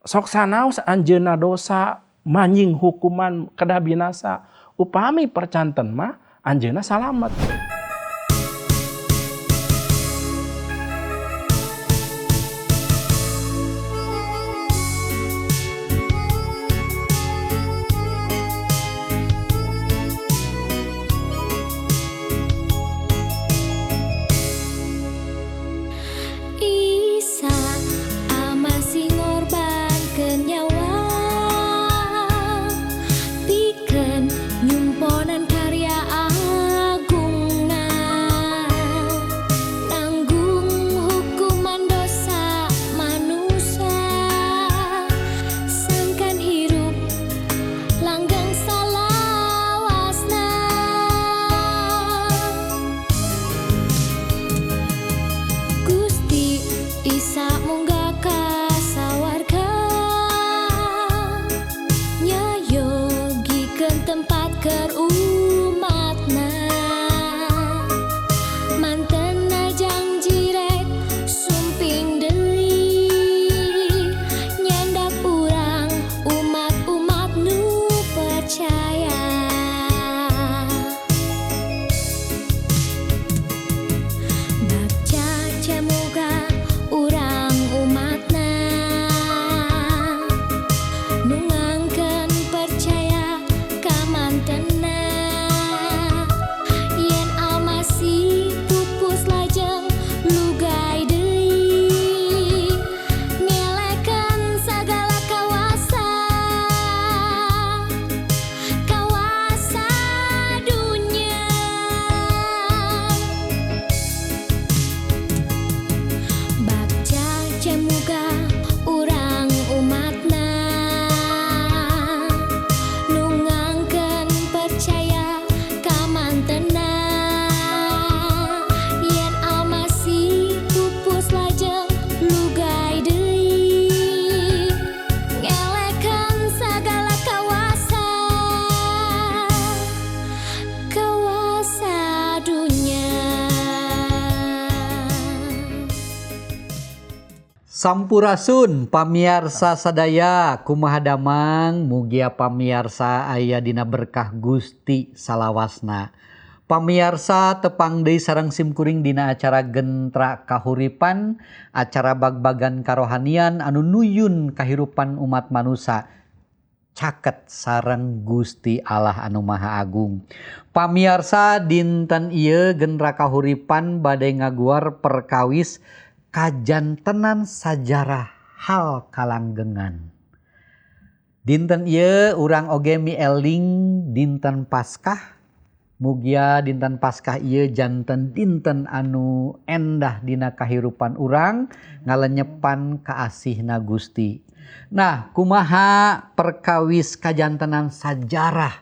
Sok sanaos anjeunna dosa manjing hukuman kedah binasa. Upami percanten mah anjeunna salamet. Isa Almasih ngorbankeun nyawa pikeun nyumponan karya agungna nanggung hukuman dosa manusia sangkan hirup langgeng salawasna. Gusti Isa munggah ka sawarga nyayogikeun tempat keur umatna mantena janji rek sumping deui nyandak urang umat-umat nu percaya. Bagja cemuga urang umatna nu ngangkeun percaya ka mantena yen Almasih pupus lajeng lugai deui ngelekeun sagala kawasa kawasa dunya. Bagja cemuga urang umatna nu ngangkeun percaya ka mantena yen Almasih pupus lajeng lugai deui ngelekeun sagala kawasa kawasa dunya. Sampurasun pamiarsa sadaya, kumaha damang, mugia pamiarsa aya dina berkah Gusti salawasna. Pamiarsa tepang deui sareng simkuring dina acara Gentra Kahuripan, acara bag-bagan karohanian anu nuyun kahirupan umat manusia caket sareng Gusti Allah anu Maha Agung. Pamiarsa dinten ieu Gentra Kahuripan bade ngaguar perkawis kajantenan sajarah hal kalanggengan. Dinten ieu urang oge mieling dinten Paskah. Mugia dinten Paskah ieu janten dinten anu endah dina kahirupan urang ngalenyepan kaasihna Gusti. Nah, kumaha perkawis kajantenan sajarah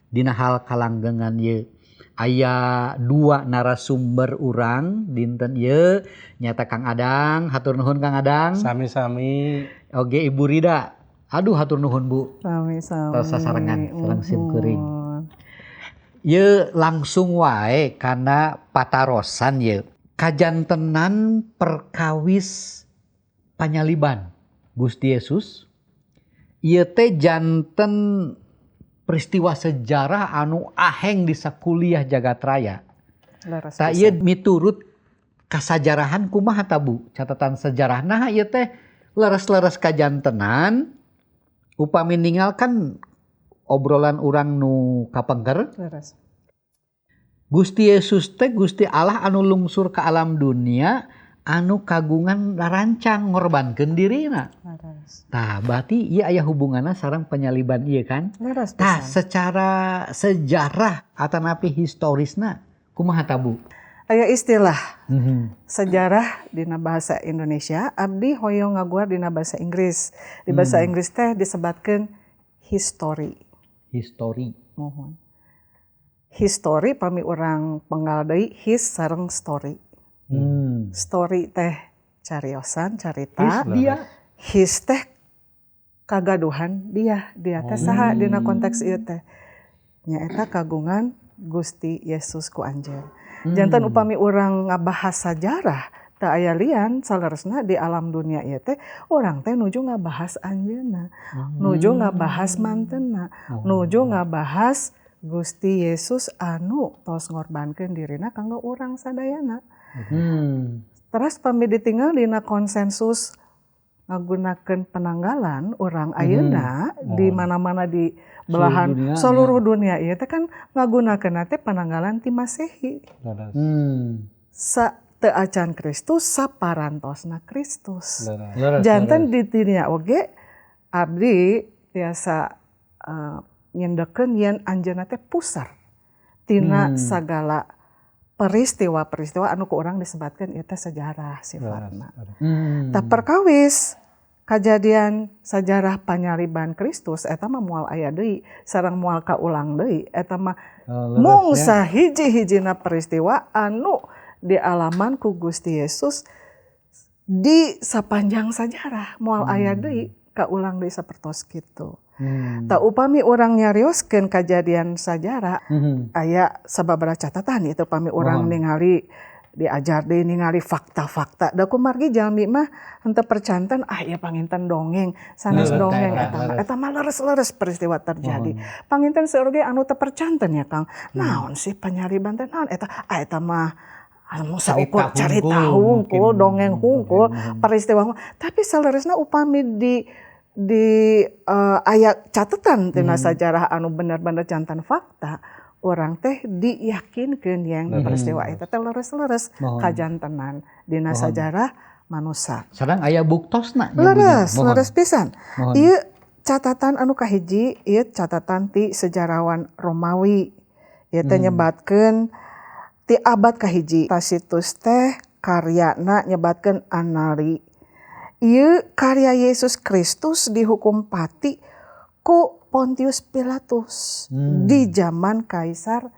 dina hal kalanggengan ieu? Aya dua narasumber urang dinten ieu nyata Kang Adang, hatur nuhun Kang Adang. Sami-sami. Oge Ibu Rida. Aduh hatur nuhun Bu. Sami-sami. Tos sasarengan sareng sim kuring. Ieu langsung wae kana patarosan ieu. Kajantenan perkawis panyaliban Gusti Yesus ieu teh janten peristiwa sejarah anu aheng di sakuliah jagat raya. Leres Tah pisan. ieu miturut kasajarahan kumaha ta Bu? Catatan sejarah nah ieu teh leres-leres kajantenan upami ningal kan obrolan urang nu kapengker. Leres. Gusti Yesus teh Gusti Allah anu lungsur ke alam dunia anu kagungan rancang ngorbankeun dirina. Leres. Tah berarti ieu aya hubunganna sareng penyaliban ieu kan? Leres Tah pisan. secara sejarah atanapi historisna kumaha ta Bu? Aya istilah sejarah dina bahasa Indonesia, abdi hoyong ngaguar dina bahasa Inggris. Di bahasa Inggris teh disebatkeun history. History. Mohon. History pami urang penggal deui his sareng story. Story teh cariosan, carita. His dia. His teh kagaduhan dia, dia teh saha dina konteks ieu teh. Nyaeta kagungan Gusti Yesus ku anjeun. Janten upami urang ngabahas sajarah Teu aya lian saleresna di alam dunia ieu teh urang teh nuju ngabahas anjeunna, nuju ngabahas mantenna, nuju ngabahas Gusti Yesus anu tos ngorbankeun dirina kanggo urang sadayana. Terus pami ditinggal dina konsensus ngagunakeun penanggalan urang ayeuna di mana-mana di belahan seluruh dunia ieu teh kan ngagunakeun teh penanggalan ti Masehi. Teu acan Kristus saparantosna Kristus. Janten di dinya oge abdi tiasa nyendekeun yen anjeunna teh pusar tina sagala peristiwa-peristiwa anu ku urang disebatkeun ieu teh sejarah sifatna. Tah perkawis kajadian sejarah panyaliban Kristus eta mah moal aya deui sareng moal kaulang deui eta mah mung sahiji-hijina peristiwa anu dialaman ku Gusti Yesus di sapanjang sejarah moal aya deui kaulang deui sapertos kitu. Tah upami urang nyarioskeun kajadian sajarah aya sababaraha catatan ieu upami urang ningali diajar deui ningali fakta-fakta. Da kumargi jalmi mah henteu percanten ah ieu panginten dongeng, sanes dongeng eta mah. Eta mah leres-leres peristiwa terjadi. Panginten seueur ge anu teu percanten ya Kang. Naon sih panyaliban teh naon eta? Ah eta mah saukur carita hungkul, dongeng hungkul, peristiwa hungkul. Tapi saleresna upami di aya catatan tina sajarah anu bener-bener jantan fakta, orang teh diyakinkeun yang peristiwa eta teh leres-leres kajantenan dina sajarah manusia. Sareng aya buktosna leres, leres pisan. Ieu catatan anu kahiji, ieu catatan ti sejarawan Romawi. Ieu teh nyebatkeun ti abad kahiji. Tacitus teh karyana nyebatkeun Annali. Ieu karya Yesus Kristus dihukum pati ku Pontius Pilatus di zaman Kaisar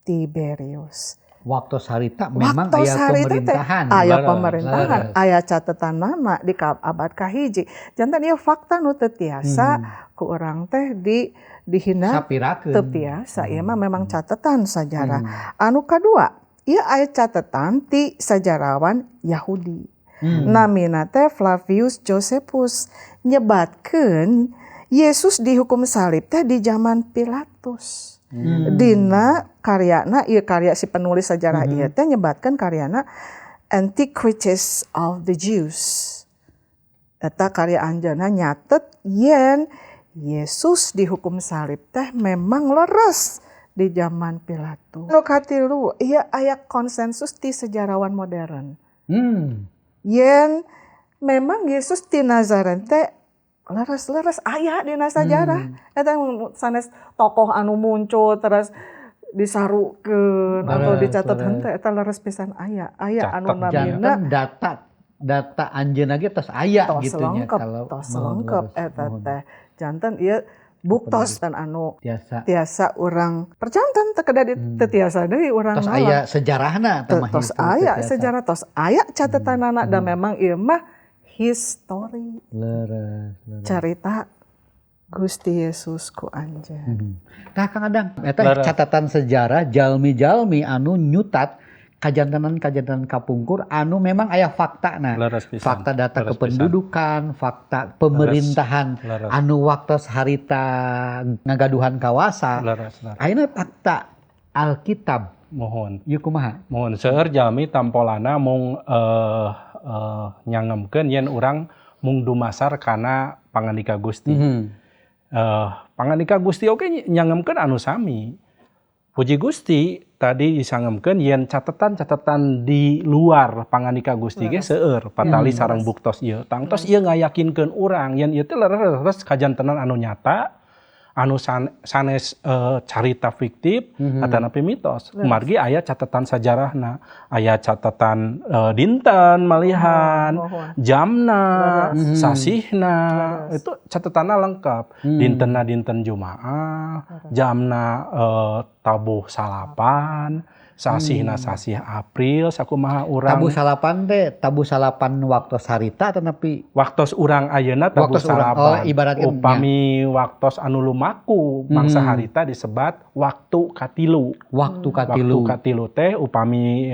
Tiberius. Waktu harita memang aya pemerintahan. Aya pemerintahan, aya catetanana di abad kahiji. Janten ieu fakta nu teu tiasa ku urang teh dihina teu tiasa. Ieu mah memang catatan sajarah. Anu kadua, ieu aya catatan ti sejarawan Yahudi. Namina teh Flavius Josephus nyebatkeun Yesus dihukum salib teh di zaman Pilatus. Dina karyana ieu karya si penulis sejarah ieu teh nyebatkeun karyana Antiquities of the Jews. Eta karya anjeunna nyatet yen Yesus dihukum salib teh memang leres di zaman Pilatus. Nu katilu ieu aya konsensus ti sejarawan modern. Yen memang Yesus ti Nazaret teh leres-leres aya dina sajarah. Eta sanes tokoh anu muncul terus disarukeun atau dicatat henteu eta leres pisan aya. Aya anu namina data anjeunna ge tos aya gitu nya kalau tos lengkap eta teh. Janten ieu buktos dan anu tiasa urang percanten teu kedah teu tiasa deui urang tos aya sejarahna teh mah tos aya sejarah tos aya catetanana da memang ieu mah history. Leres, leres. Carita Gusti Yesus ku anjeun. Tah Kang Adang, eta catatan sejarah jalmi-jalmi anu nyutat kajantenan-kajantenan kapungkur anu memang aya faktana. Fakta data leres kependudukan, pisan. Fakta pemerintahan leres. Anu waktos harita ngagaduhan kawasa. Leres. Ayeuna fakta Alkitab. Mohon. Ieu kumaha? Mohon seueur jalmi tampolana mung nyangemkeun yen urang mung dumasar kana pangandika Gusti. Pangandika Gusti oge nyangemkeun anu sami. Puji Gusti tadi disangemkeun yen catatan-catatan di luar pangandika Gusti ge seueur patali sareng buktos ieu. Tangtos ieu ngayakinkeun urang yen ieu teh leres kajantenan anu nyata, anu sanes carita fiktif atanapi mitos. Margi aya catatan sajarahna, aya catatan dinten malihan, jamna, sasihna, itu catatanna lengkap. Dintenna dinten Jumaah, jamna tabuh salapan, sasihna sasih April, sakumaha urang. Tabuh salapan teh, tabuh salapan waktos harita tetapi waktos urang ayeuna tabuh salapan. Oh, ibaratnya upami waktos anu lumaku mangsa harita disebat waktu katilu. Waktu katilu. Waktu katilu teh upami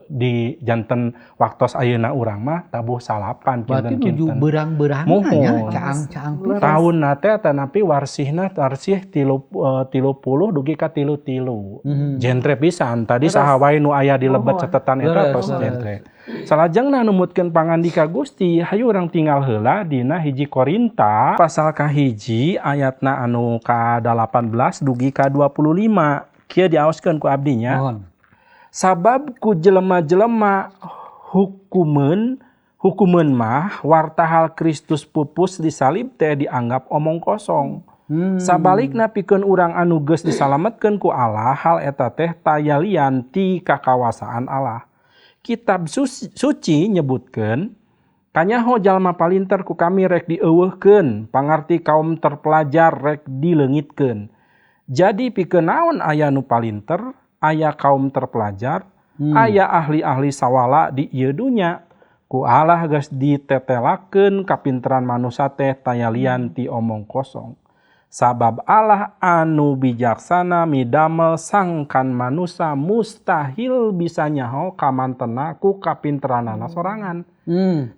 di janten waktos ayeuna urang mah tabuh salapan Berarti nuju kinten-kinten. berang-berangan nya, Muhun. caang-caang pisan. Tahunna teh atanapi warsihna warsih 30 dugi ka 33. Jentre pisan tadi saha wae nu aya di lebet catatan eta tos jentre. Salajengna numutkeun pangandika Gusti, hayu urang tinggal heula dina 1 Korinta pasal kahiji ayatna anu ka-18 dugi ka 25. Kieu diaoskeun ku abdi nya. Mohon. Sabab ku jelema-jelema hukumeun mah warta hal Kristus pupus disalib teh dianggap omong kosong. Sabalikna pikeun urang anu geus disalametkeun ku Allah, hal eta teh tayalian ti kakawasaan Allah. Kitab suci nyebutkeun, kanyaho jalma palinter ku kami rek dieuweuhkeun, pangarti kaum terpelajar rek dileungitkeun. Jadi pikeun naon aya nu palinter, aya kaum terpelajar, aya ahli-ahli sawala di ieu dunya. Ku Allah geus ditetelakeun kapinteran manusa teh tayalian ti omong kosong. Sabab Allah anu bijaksana midamel sangkan manusa mustahil bisa nyaho kamantena ku kapinteranana sorangan.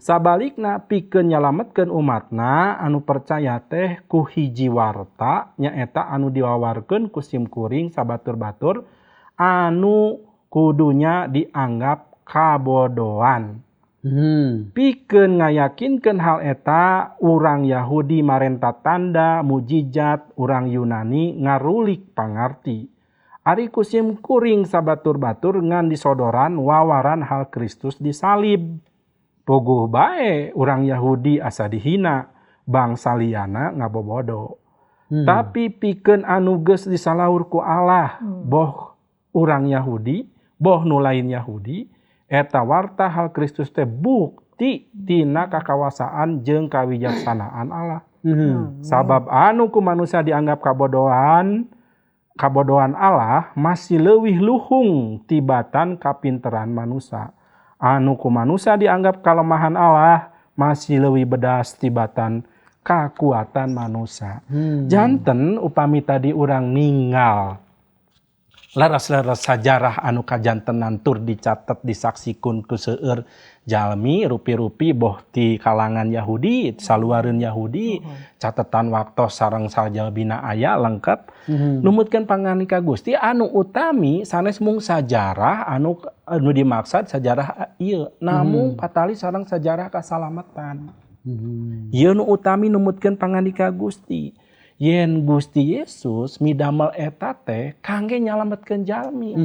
Sabalikna pikeun nyalametkeun umatna anu percaya teh ku hiji warta nyaeta anu diwawarkeun ku simkuring sabatur-batur anu kudunya dianggap kabodohan. Pikeun ngayakinkeun hal eta urang Yahudi marenta tanda mujizat, urang Yunani ngarulik pangarti. Ari ku simkuring sabatur-batur ngan disodoran wawaran hal Kristus disalib. Puguh bae urang Yahudi asa dihina, bangsa liyana ngabobodo. Tapi pikeun anu geus disalaur ku Allah, boh urang Yahudi, boh nu lain Yahudi, eta warta hal Kristus teh bukti tina kakawasaan jeung kawijaksanaan Allah. Sabab anu ku manusia dianggap kabodohan Allah masih leuwih luhung tibatan kapinteran manusia. Anu ku manusia dianggap kalemahan Allah masih leuwih bedas tibatan kakuatan manusia. Janten upami tadi urang ninggal leres-leres sajarah anu kajantenan tur dicatet disaksikan ku seueur jalmi rupi-rupi boh ti kalangan Yahudi saluareun Yahudi catetan waktos sareng sajalbina aya lengkap. Numutkeun pangandika Gusti anu utami sanes mung sajarah anu dimaksud sajarah ieu namung patali sareng sajarah kasalamatan. Ieu nu utami numutkeun pangandika Gusti. Yen Gusti Yesus midamel eta teh kangge nyalametkeun jalmi.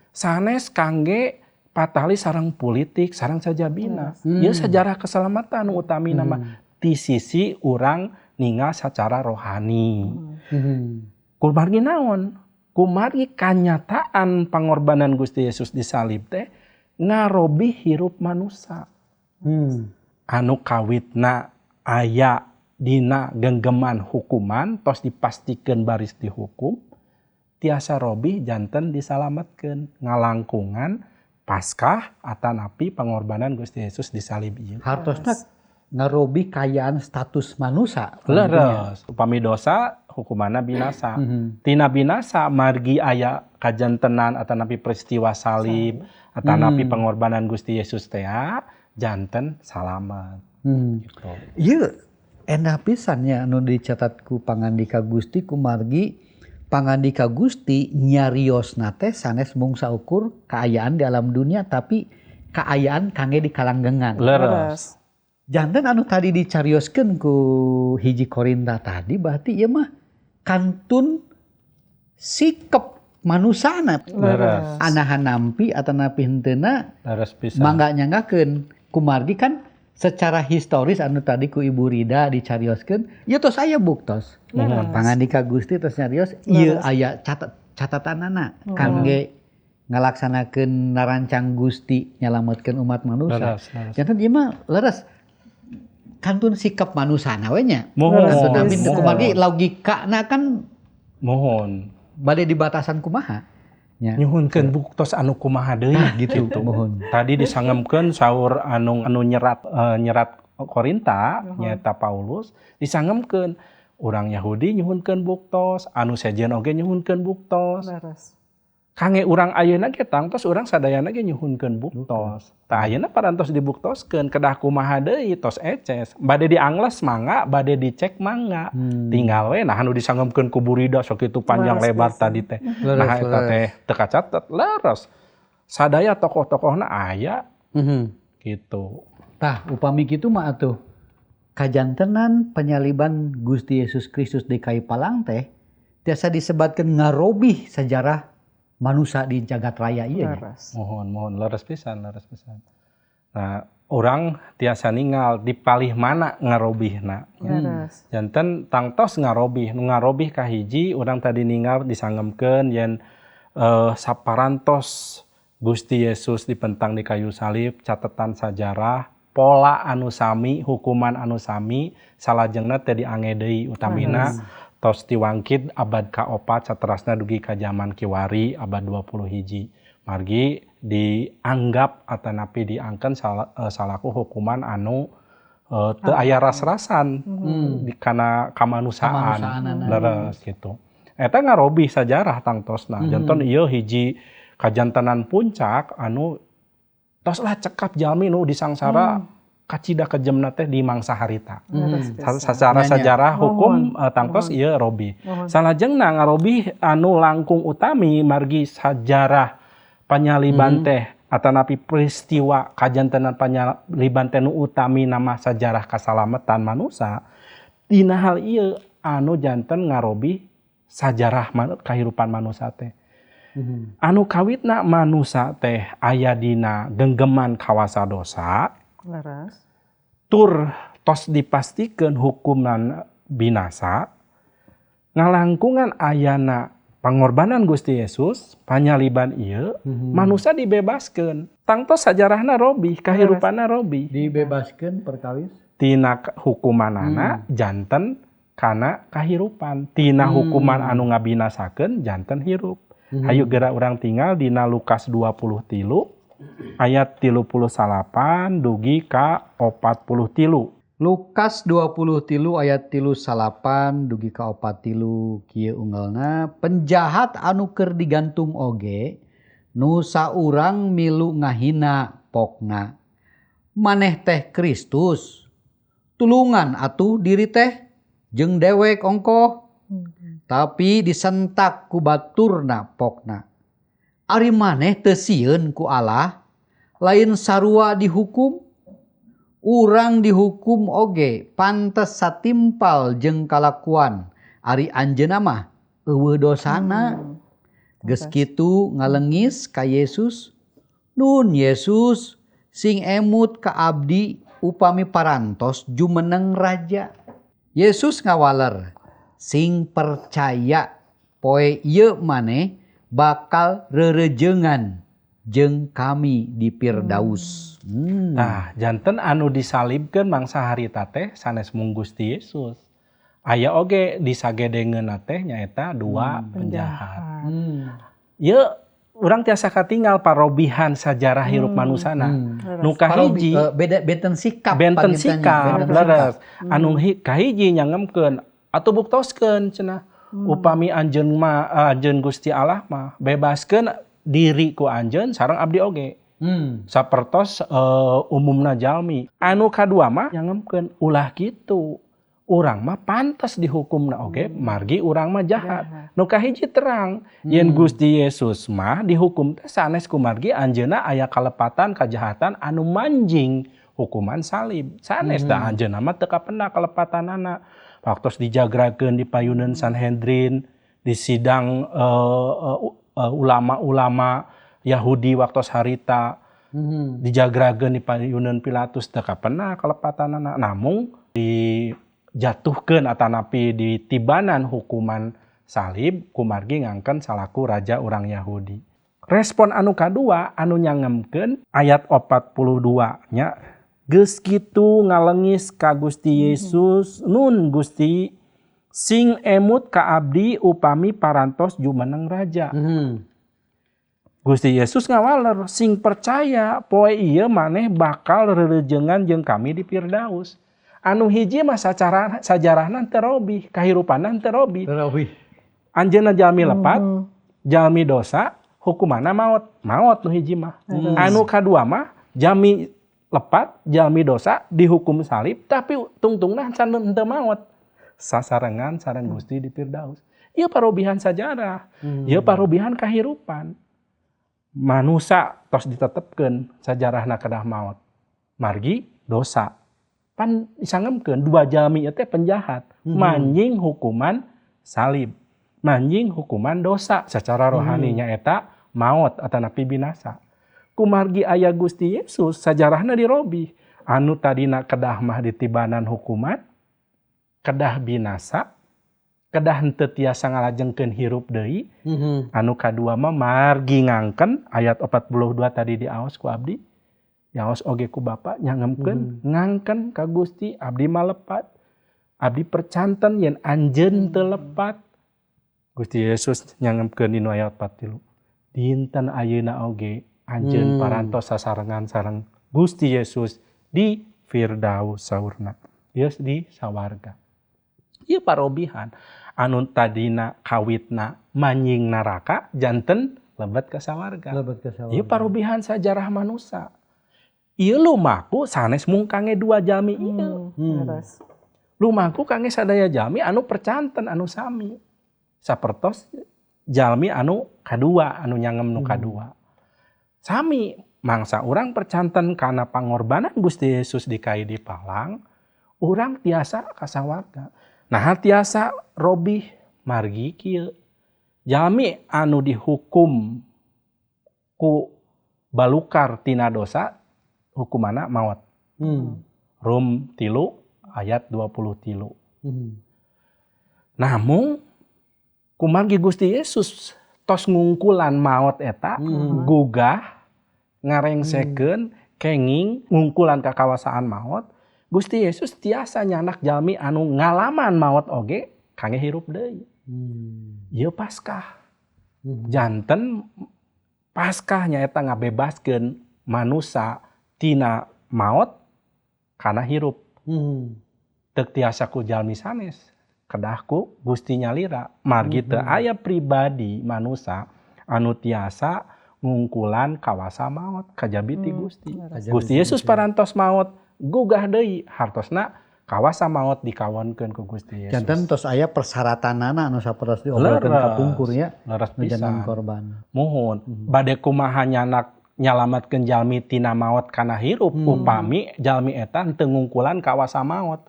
Sanes kangge patali sareng politik sareng sajabina. Ieu sejarah keselamatan utami nama ti sisi urang ningal secara rohani. Kumargi naon? Kumargi kanyataan pangorbanan Gusti Yesus disalib teh ngarobi hirup manusa. Anu kawitna aya dina genggeman hukuman tos dipastikan baris dihukum tiasa robih janten disalametkeun ngalangkungan Paskah atanapi pengorbanan Gusti Yesus disalib ieu. Hartosna ngarobi kayaan status manusa. Leres, upami dosa hukumanna binasa. Tina binasa margi aya kajantenan atanapi peristiwa salib atanapi pengorbanan Gusti Yesus teh janten salamet. Gitu. Ieu endah pisan nya anu dicatat ku pangandika Gusti kumargi pangandika Gusti nyariosna teh sanes mung saukur kaayaan di alam dunia tapi kaayaan kangge di kalanggengan. Leres. Janten anu tadi dicarioskeun ku 1 Korinta tadi berarti ieu mah kantun sikep manusana. Leres. Anahan nampi atanapi henteuna. Leres pisan. Mangga nyanggakeun kumargi kan secara historis anu tadi ku Ibu Rida dicarioskeun, ieu tos aya buktos. Pangandika Gusti tos nyarios, ieu aya catatanana kangge ngalaksanakeun narancang Gusti nyalametkeun umat manusia. Janten ieu mah leres kantun sikap manusana we nya. Kantun amin kumargi logikana kan mohon bade dibatasan kumaha. Ya. Nyuhunkeun buktos anu kumaha deui gitu. Mohon. Tadi disangemkeun saur anu nyerat nyerat Korinta nyaeta Paulus disangemkeun urang Yahudi nyuhunkeun buktos, anu sejen oge nyuhunkeun buktos. Leres. Kangge urang ayeuna ge tangtos urang sadayana ge nyuhunkeun buktos. Tah ayeuna parantos dibuktoskeun kedah kumaha deui tos eces. Bade diangles mangga, bade dicek mangga. Tinggal we nah anu disangemkeun ku burida sakitu panjang lebar tadi teh. Nah eta teh teu kacatet leres. Sadaya tokoh-tokohna aya. Gitu. Tah upami kitu mah atuh kajantenan penyaliban Gusti Yesus Kristus di kayu palang teh tiasa disebatkeun ngarobih sejarah manusia di jagat raya ieu nya. Mohon leres pisan, leres pisan. Nah, urang tiasa ningal di palih mana ngarobihna. Janten tangtos ngarobih, nu ngarobih kahiji urang tadi ningal disangemkeun yen saparantos Gusti Yesus dipentang di kayu salib, catatan sajarah, pola anu sami, hukuman anu sami, salajengna teh diange deui utamina tos tiwangkid abad ka-4 saterasna dugi ka zaman kiwari abad 20 hiji. Margi dianggap atanapi diangken salaku hukuman anu teu aya ras-rasan di kana kamanusiaan leres gitu. Eta ngarobih sajarah tangtosna. Janten ieu hiji kajantenan puncak anu tos lah cekap jalmi nu disangsara kacida kejemna teh di mangsa harita. Secara sejarah hukum tangtos ieu robih. Salajengna ngarobih anu langkung utami margi sajarah panyaliban teh atanapi peristiwa kajantenan panyaliban teh nu utami nama sajarah kasalametan manusa. Dina hal ieu anu janten ngarobih sajarah kahirupan manusa teh. Anu kawitna manusa teh aya dina genggeman kawasa dosa. Leres. Tur tos dipastikeun hukuman binasa ngalangkungan ayana pangorbanan Gusti Yesus panyaliban ieu manusia dibebaskeun tangtos sajarahna robih kahirupanna robih dibebaskeun perkawis tina hukumanana janten kana kahirupan tina hukuman anu ngabinasakeun janten hirup. Hayu geura urang tinggal dina Lukas 23 ayat 38 dugi ka 43. Lukas 23 ayat 38 dugi ka 43 kieu unggalna penjahat anu keur digantung oge nu saurang milu ngahina pokna. Maneh teh Kristus tulungan atuh diri teh jeung dewek ongkoh. Tapi disentak ku baturna pokna. Ari maneh teu sieun ku Allah, lain sarua dihukum, urang dihukum oge pantes satimpal jeung kalakuan. Ari anjeunna mah eueuh dosana. Geus kitu ngalengis ka Yesus, "Nun Yesus, sing emut ka abdi upami parantos jumeneng raja." Yesus ngawaler, "Sing percaya poe ieu maneh bakal rerejengan jeung kami di Firdaus." Nah, janten anu disalibkeun mangsa harita teh sanes mung Gusti Yesus. Aya oge disagedengeunna teh nyaeta dua penjahat. Ieu urang tiasa katinggal parobihan sajarah hirup manusana. Nu kahiji beda benten sikap, benten sikap leres. Anu kahiji nyangemkeun atuh buktoskeun cenah. Upami anjeun mah anjeun Gusti Allah mah bebaskeun diri ku anjeun sareng abdi oge. Sapertos umumna jalmi. Anu kadua mah nyangemkeun ulah kitu. Urang mah pantas dihukumna oge margi urang mah jahat. Nu kahiji terang yen Gusti Yesus mah dihukum teh sanes kumargi anjeunna aya kalepatan kajahatan anu manjing hukuman salib. Sanes da anjeunna mah teu kapena kalepatanana. Waktu dijagrakeun di payuneun Sanhedrin, di sidang ulama-ulama Yahudi waktu harita, dijagrakeun di payuneun Pilatus teu kapena kalepatanana. Namung dijatuhkeun atanapi ditibanan hukuman salib kumargi ngangken salaku raja urang Yahudi. Respon anu kadua anu nyangemkeun ayat 42 nya geus kitu ngalengis ka Gusti Yesus, "Nun Gusti, sing emut ka abdi upami parantos jumeneng raja." Gusti Yesus ngawaler, "Sing percaya poe ieu maneh bakal rerejengan jeung kami di Firdaus." Anu hiji mah sajarahna teu robih, kahirupanna teu robih. Anjeunna jalmi lepat, jalmi dosa, Hukumanna maot, maot nu hiji mah. Anu kadua mah jalmi lepat, jalmi dosa dihukum salib tapi tungtungna can henteu maot. Sasarengan sareng Gusti di Firdaus. Ieu parobihan sajarah, ieu parobihan kahirupan. Manusa tos ditetepkeun sajarahna kedah maot. Margi dosa. Pan disangemkeun dua jalmi ieu teh penjahat, manjing hukuman salib. Manjing hukuman dosa secara rohani nyaeta maot atanapi binasa. Kumargi aya Gusti Yesus sajarahna dirobih. Anu tadina kedah mah ditibanan hukuman, kedah binasa, kedah henteu tiasa ngalajengkeun hirup deui. Anu kadua mah margi ngangken ayat 42 tadi diaos ku abdi. Diaos oge ku Bapa nyangemkeun ngangken ka Gusti abdi mah lepat. Abdi percanten yen anjeun teu lepat. Gusti Yesus nyangemkeun dina ayat 43. Dinten ayeuna oge anjeun parantos sasarengan sareng Gusti Yesus di Firdaus saurna. Yesus di sawarga. Ieu parobihan anu tadina kawitna manjing neraka janten lebet ka sawarga. Ieu parobihan sajarah manusa. Ieu lumaku sanes mung kange dua jalmi ieu. Lumaku kange sadaya jalmi anu percanten anu sami. Sapertos jalmi anu kadua anu nyangem nu kadua. Sami mangsa urang percanten kana pangorbanan Gusti Yesus di kai di palang, urang tiasa ka sawarga. Nah tiasa robih margi kieu. Jalmi anu dihukum ku balukar tina dosa hukumana maot. Rom 3 ayat 23. Namun kumargi Gusti Yesus tos ngungkulan maot eta gugah ngarengsekeun kenging ngungkulan kakawasaan maot, Gusti Yesus tiasa nyanak jalmi anu ngalaman maot oge kangge hirup deui. Ieu Paskah. Janten Paskah nyaeta ngabebaskeun manusa tina maot kana hirup. Teu tiasa ku jalmi sanes. Kedah ku Gusti nyalira margi teu aya pribadi manusa anu tiasa ngungkulan kawasa maot kajabi ti Gusti. Gusti Yesus parantos maot gugah deui hartosna kawasa maot dikawonkeun ku Gusti Yesus. Janten tos aya persyaratanana anu sapertos diobrolkeun ka pungkur nya. Leres pisan korban. Muhun bade kumaha nyanak nyalamatkeun jalmi tina maot kana hirup upami jalmi eta teu ngungkulan kawasa maot.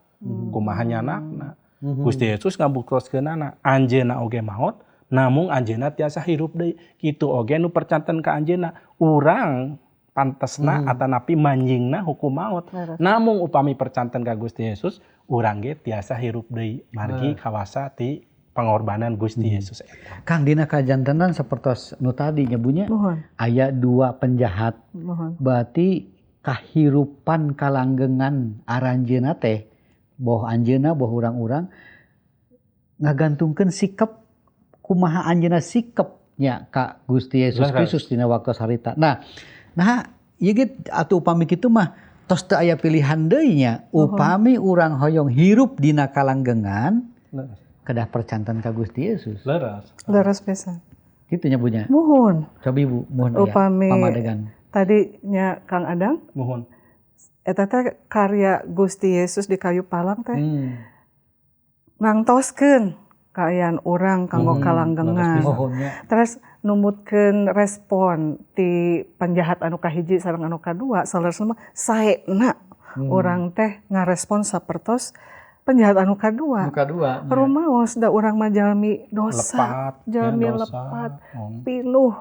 Kumaha nyanakna. Gusti Yesus ngabuktoskeunana anjeunna oge maot namung anjeunna tiasa hirup deui. Kitu oge nu percanten ka anjeunna urang pantesna atanapi manjingna hukum maot. Namung upami percanten ka Gusti Yesus urang ge tiasa hirup deui margi kawasa ti pangorbanan Gusti Yesus eta. Kang dina kajantenan sapertos nu tadi nya bunya aya dua penjahat. Berarti kahirupan kalanggengan aranjeunna teh boh anjeunna boh urang-urang ngagantungkeun sikap kumaha anjeunna sikapnya ka Gusti Yesus Kristus dina waktu harita. Nah ieu ge atuh upami kitu mah tos teu aya pilihan deui nya. Upami urang hoyong hirup dina kalanggengan kedah percanten ka Gusti Yesus. Leres. Leres pisan. Kitu nya bunya. Muhun. Cobi Ibu muhun upami pamadegan. Tadi nya Kang Adang. Muhun. Eta teh karya Gusti Yesus di kayu palang teh nangtoskeun kaayaan urang kanggo kalanggengan. Terus numutkeun respon ti penjahat anu kahiji sareng anu kadua saleresna mah saena urang teh ngarespon sapertos penjahat anu kadua. Rumaos da urang mah jalmi dosa, lepat, jalmi ya, dosa. Lepat, pinuh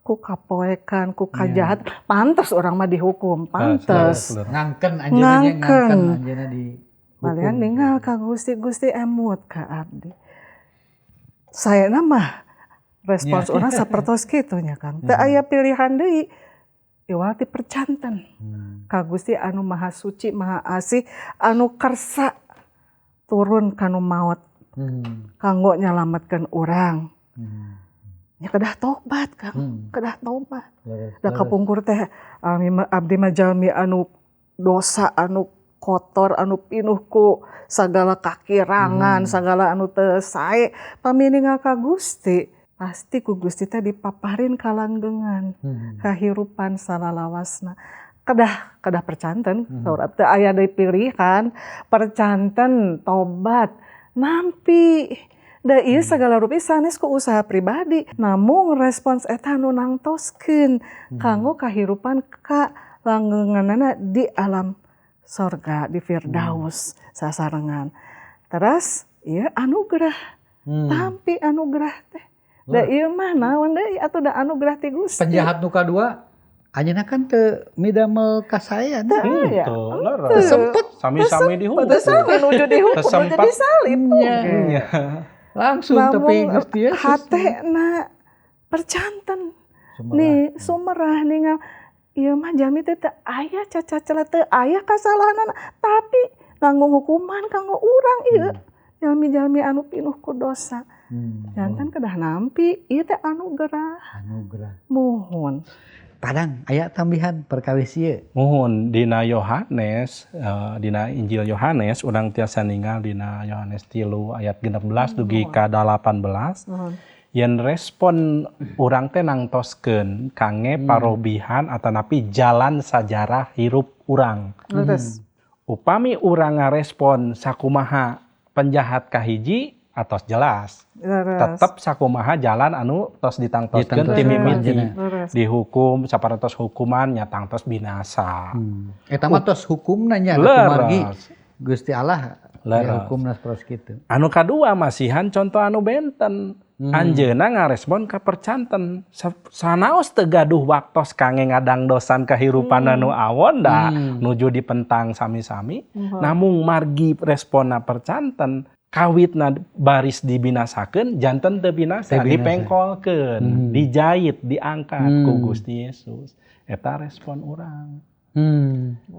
ku kapoekan, ku kajahat, pantes orang mah dihukum, pantes. Ngangken anjeunna di hukum. Malian ninggal ka Gusti, Gusti emut ka abdi. Saena mah respons orang sapertos kitu nya Kang. Teu aya pilihan deui. Iwal ti percanten. Ka Gusti anu maha suci, maha asih, anu kersa turun kanu maot. Kanggo nyalametkeun urang. Ya kedah tobat Kang, kedah tobat. Da kapungkur teh abdi mah jalmi anu dosa, anu kotor, anu pinuh ku sagala kakirangan, sagala anu teu sae. Pami ningal ka Gusti, Pasti ku Gusti teh dipaparin kalanggengan, kahirupan salalawasna. Kedah kedah percanten, saur teu aya deui pilihan, percanten tobat nampi. Da ieu sagala rupi sanes ku usaha pribadi, namung respons eta nu nangtoskeun kanggo kahirupan kalanggenganana di alam sorga, di Firdaus sasarengan. Teras ieu anugerah, tampi anugerah teh. Da ieu mah naon deui atuh da anugerah ti Gusti. Penjahat nu kadua anjeunna kan teu midamel kasaean. Teu aya. Henteu, Henteu. leres. Sempet. Sami-sami dihukum. Teu sami nuju dihukum, Teu nuju sempat. disalib oge. Nya. Langsung tapi Namun Gusti Yesus. hatena percanten. Sumerah. Nih sumerah ningal ieu mah jalmi teh teu aya cacacela, teu aya kasalahanana, tapi nanggung hukuman kanggo urang ieu. Jalmi-jalmi anu pinuh ku dosa. Janten kedah nampi ieu teh anugerah. Anugerah. Muhun. Padang aya tambihan perkawis ieu. Muhun dina Yohanes, dina Injil Yohanes urang tiasa ningal dina Yohanes 3 ayat 16 dugi ka 18. Muhun. Yen respon urang teh nangtoskeun kange parobihan atanapi jalan sajarah hirup urang. Leres. Upami urang ngarespon sakumaha penjahat kahiji atos jelas. Leres. Tetep sakumaha jalan anu tos ditangtoskeun Ditangtoskeun ti mimiti. anjeunna. Leres. Dihukum saparantos hukuman nya tangtos binasa. Eta mah tos hukumna nya kumargi Leres. Gusti Allah Leres. ya hukumna sapertos kitu. Anu kadua masihan contoh anu benten. Anjeunna ngarespon ka percanten. Sanaos teu gaduh waktos kangge ngadangdosan kahirupan anu awon da nuju dipentang sami-sami. Namung margi responna percanten kawitna baris dibinasakeun janten teu binasa, Teu binasa. dipengkolkeun, dijait, diangkat ku Gusti Yesus. Eta respon urang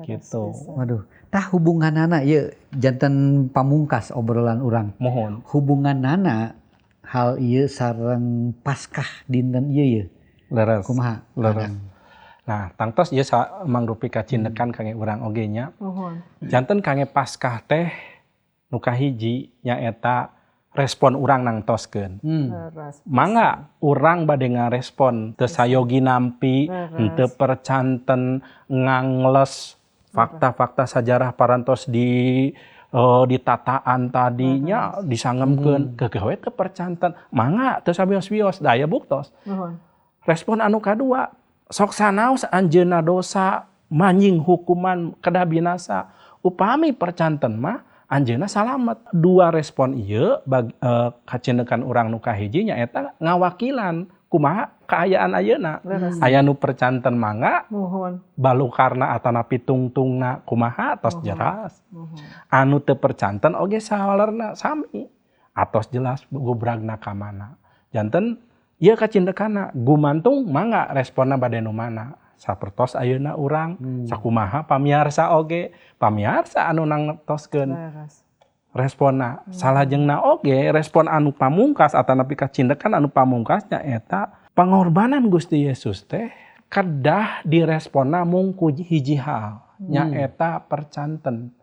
gitu. Waduh, tah hubunganana ieu janten pamungkas obrolan urang. Mohon. Hubunganana hal ieu sareng Paskah dinten ieu ye. Leres. Kumaha? Leres. Nah, tangtos ieu mangrupi kacindekan kangge urang oge nya. Muhun. Janten kangge Paskah teh nu kahiji nyaeta respon urang nangtoskeun. Leres. Mangga urang bade ngarespon teu sayogi nampi, henteu percanten, ngangles fakta-fakta sajarah parantos di ditataan tadinya disangemkeun keukeuh we teu percanten. Mangga teu sabios-bios da aya buktos. Muhun. Respon anu kadua, sok sanaos anjeunna dosa manjing hukuman kedah binasa. Upami percanten mah anjeunna salamet. Dua respon ieu kacindekan urang nu kahiji nyaeta ngawakilan kumaha kaayaan ayeuna. Leres. Aya nu percanten mangga Muhun. balukarna atanapi tungtungna kumaha tos jelas. Muhun. Anu teu percanten oge sawalerna sami atos jelas gubragna ka mana. Janten ieu kacindekana gumantung mangga responna bade nu mana. Sapertos ayeuna urang sakumaha pamiarsa oge, pamiarsa anu nangtoskeun Leres. responna. Salajengna oge respon anu pamungkas atanapi kacindekan anu pamungkas nyaeta pangorbanan Gusti Yesus teh kedah diresponna mung ku hiji hal nyaeta percanten.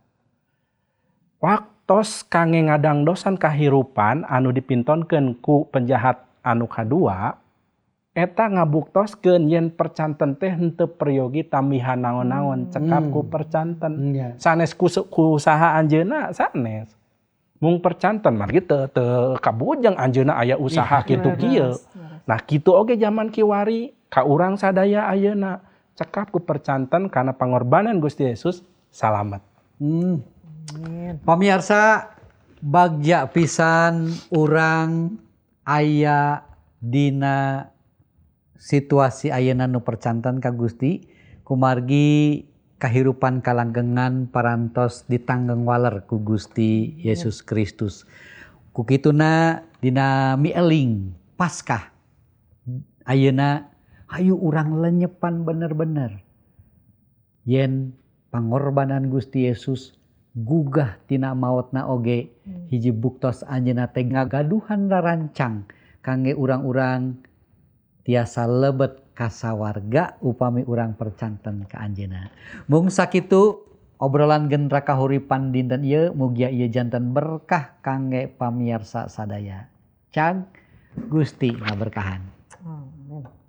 Waktos kangge ngadangdosan kahirupan anu dipintonkeun ku penjahat anu kadua eta ngabuktoskeun yen percanten teh henteu peryogi tambihan naon-naon cekap ku percanten. Sanes ku usaha anjeunna sanes. Mung percanten margi teu kabujeng anjeunna aya usaha kitu kieu. Nah kitu oge zaman kiwari ka urang sadaya ayeuna cekap ku percanten karena pangorbanan Gusti Yesus salamet. Pamirsa bagja pisan urang aya dina situasi ayeuna nu percanten ka Gusti kumargi kahirupan kalanggengan parantos ditanggeng waler ku Gusti Yesus Kristus. Ku kituna dina mieling Paskah ayeuna hayu urang lenyepan bener-bener yen pangorbanan Gusti Yesus gugah tina maotna oge hiji buktos anjeunna teh ngagaduhan rarancang kangge urang-urang tiasa lebet kasawarga upami urang percanten ka anjeunna. Mung sakitu obrolan Gentra Kahuripan dinten ieu, mugia ieu janten berkah kangge pamiarsa sadaya. Cag. Gusti ngaberkahan. Amin.